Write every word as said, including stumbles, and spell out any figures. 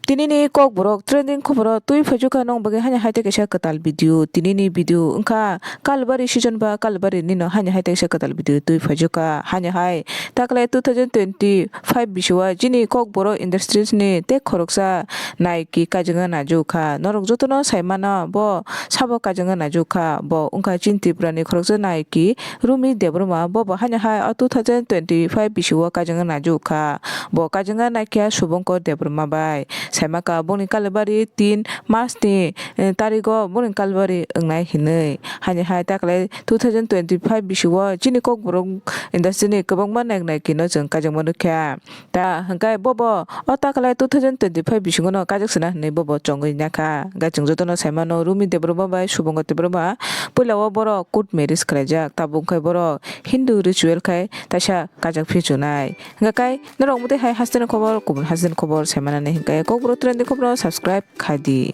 Tini ni Kokborok trending khoboro twi phaijuka nong bagwi hani hai tei kaisa kwtal video. Tini ni video wngkha Kalbari season ba Kalbari nino hani hai tei kaisa kwtal video twi phaijuka. Hani hai takle two thousand twenty five bisio chini Kokborok industries ni tei khoroksa naiki kajangna naijukha. Norok jotono saimano bo sabo kajangna naijukha. Bo wngkha chini Tripura ni khoroksa naiki Rumi Debbarma. Bobo hani hai o two thousand twenty five bisio kajangna naijukha. Bo kajangna naikha Subhankar Debbarma bai. Saimaka bongni Kalbari tin March ni, eh, tarigo bongni Kalbari wngnai hinwi. Hani hai takle two thousand twenty five bisio chini Kokborok industry ni kwbangma naik naikino chwng kajangma nukha. Ta hwnkhe bobo o takle two thousand twenty five bisingo no kajak sina hinwi bobo chongwi nakha. Hwnkhe chwng jotono saimano Rumi Debbarma bai Subhankar Debbarma puila o borok court marriage khlaijak. Tabuk khai borok Hindu ritual khai taisa kajak phichunai. Hwnkhe kai norok mutwi hai hasteni khobor, kubun hasteni khobor saimanani hwnkhe Kokborok trending khoboro subscribe khai di.